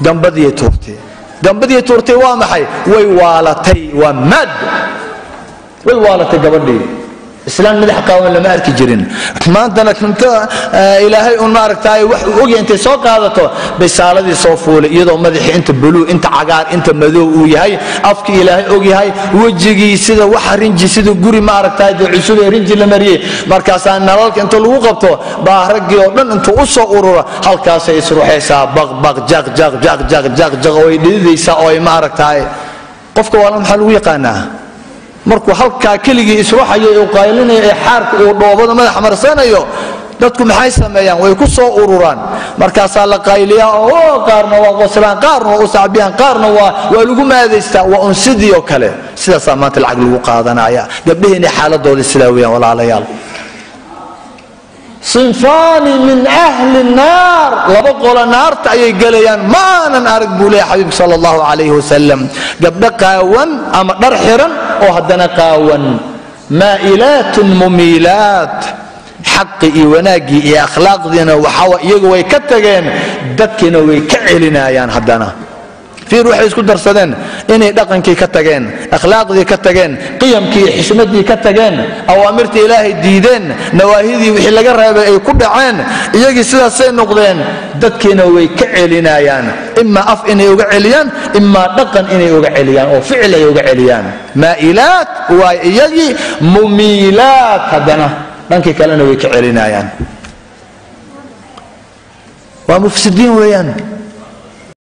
Gambadii tuurtay, gambadii tuurtay. Waa maxay? Way waalatay, waa maad, way waalatay gabadhii. Islaan madax qaawan lama arki jirin. Maantana inta ilaahay un maaragtaay wax uu ogyahay intay soo qaadato bay saaladii soo fuulay, iyadoo madaxii inta buluu, inta cagaar, inta madow uu yahay, afkii ilaahay ogyahay, wejigii sida waxa rinji, sida guri maaragtaay dee cusub ee rinji la mariyey. Markaasaa nalalka inta lagu qabto baa raggii oo dhan intuu u soo ururo halkaasay isruxaysaa, baq baq, jaq jaq jaq jaq jaq jaq, oo ay dhididaysaa oo ay maaragtaay. Qofka waalan maxaa lagu yaqaanaa? Markuu halkaa keligii isruxayo ee uu qaylinayo ee xaarka uu dhoobada madaxa marsanayo, dadku maxay sameeyaan? Way ku soo ururaan, markaasaa la qayliyaa oo qaarna waa qoslaan, qaarna waa u sacbiyaan, qaarna waa lagu maadaystaa. Waa un sidii oo kale. Sidaasaa maanta lacag lagu qaadanaya. Gabdhaheenii xaaladoodii sidaa weeyaan, walaalayaal. Sinfaani min ahli naar, laba qolo naarta ayay gelayaan ma aanan arag, buu leeyahy xabiibku sala allahu calayhi wasalam: gabdho qaawan ama dhar xiran oo haddana qaawan, maa'ilaatun mumiilaat. Xaqi iyo wanaaggii iyo akhlaaqdiina waxawa iyagu way ka tageen, dadkiina way ka celinayaan. Haddana fiir, waxay isku darsadeen inay dhaqankii ka tageen, akhlaaqdii ka tageen, qiyamkii iyo xishmadii ka tageen, awaamirtii ilaahay diideen, nawaahidii wixii laga reebay ay ku dhaceen. Iyagii sidaasay noqdeen, dadkiina way ka celinayaan, imaa af inay uga celiyaan, imaa dhaqan inay uga celiyaan oo ficil ay uga celiyaan. Maa'ilaat waa iyagii, mumiilaat haddana dhankii kalena way ka celinayaan. Waa mufsidiin weeyaan.